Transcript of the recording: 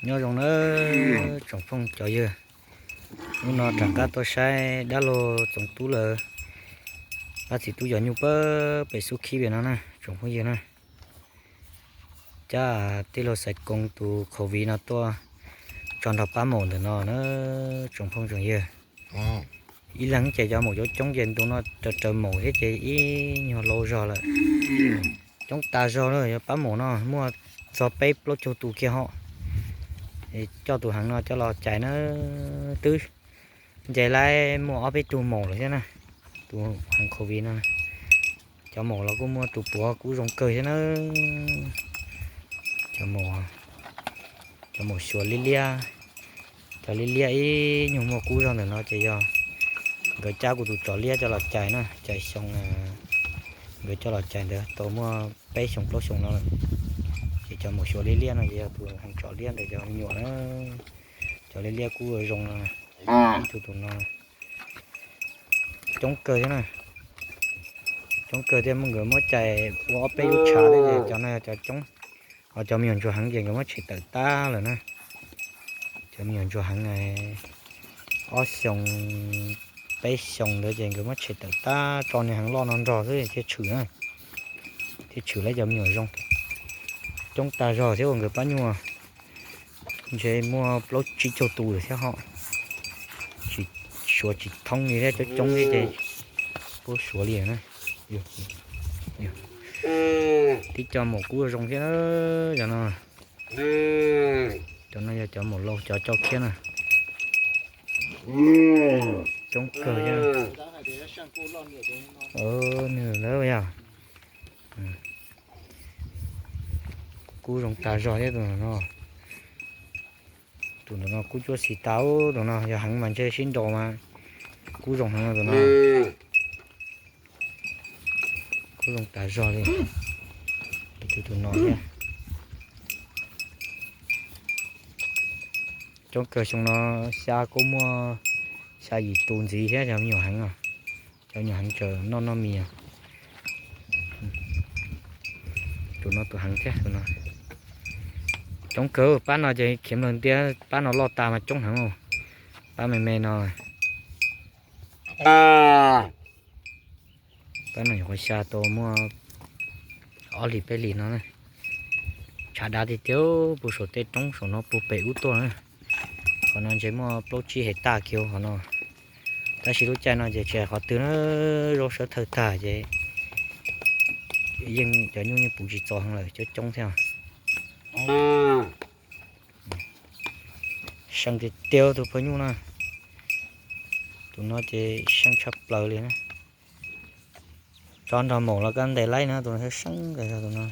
Nyob zoo nawb tsoom phooj cov ywg, hnub no rov qab tuaj saib dab laug Txoov Tub lawv pab txiv tub cov nyuj pab pem xub khib pem no na tsoom phooj ywg na. Cab tij laug Xaiv Koos tus COVID no tuaj tso nrog pab maum ntawm no na tsoom phooj tsoom ywg. Ib leeg ces cov maum coob coob ces ntu no raws raws maum thiab ces ib nyuag laus zog lawm. Coob tas zog na, yog pab maum no muaj txog peb plaub caug tus kiag hos. Coj tus heev no coj los cais na, twb nce laib muaj ob peb tug maum lawm thiab na. Tus heev COVID no, cov maum los kuj muaj tus puav kub zoo kawg thiab na. Cov maum, cov maum xyuas liab liab, cov liab liab ib nyuag muaj kub zog ntawm no ces yog nkawd cab kuv tus tsov liab coj los cais na, cais xyoo, nkawd coj los cais ntawd tau muaj peb xyoo plaub xyoo no lawm. Ces cov maum xyuas liab liab no ces yog tus heev tsom liab ntawm cov me nyuam na. Cov liab liab kub zoo no, ib tug tus no coob kawg thiab na. Coob kawg thiab, muab nkawd muab cais ua ob peb lub tshav thiab ces cov no yog cov coob. Ho cov me nyuam ntsuag heev ces nkawd muab tshem tawm tag lawm na. Cov me nyuam ntsuag heev ob xyoo peb xyoo ntawd ces nkawd muab tshem tawm tag, tso niag heev loj no nrog xwb thiaj tshwm na. Thiaj tshwm lawv cov me nyuam zoo. Coob tag zog thiab uas nkawd pab nyuaj. Ntshe muaj plaub tsib caug tus lawm thiab ho. Tsis, suav tsis thoob li thiab, coob coob thiab ces puab suav li na. Tib co maum kub zoo thiab cov no. Cov no yog cov maum laus cov coj khiab na. Coob kawg thiab. Nws lawv yog kub zoo tas zog thiab tus no. Tus ntawm no kub cuab xis tas, tus no yog heev mas ntshe sib nraus mas kub zoo heev no tus no. Kub zoo tas zog li. Tus tus no thiab. Coob kawg xyoo no xya kuj muaj xya yim tus ntxiv thiab cov me nyuam heev os. Cov me nyuam heev tsaws noj noj mis. Tus no tus heev thiab tus no. Coob kawg pab no ces khiav nplaws ntiab, pab no loj tas mas coob heev. Pab me me no, pab no nyuam qhuav xya tau muaj ob hlis peb hlis no na. Tshav dav tiag tiag, puag saum tej roob saum no puag pem ub tuaj na. Qhov no ntshe muaj plaub tsib hais taj kiag qhov no. Tab sis lub caij no ces tsis hais qhov twg na, zaub sawv thawj tag ces yeej cov nyuj yeej puv tsis txog heev lawm, coob coob thiab. Seej tiag tiag tus phaw nyuj na. Tus no ces seej tshaj plaws li na. Tso nrog maum los koj ntes laib na, tus no seej seej tus no.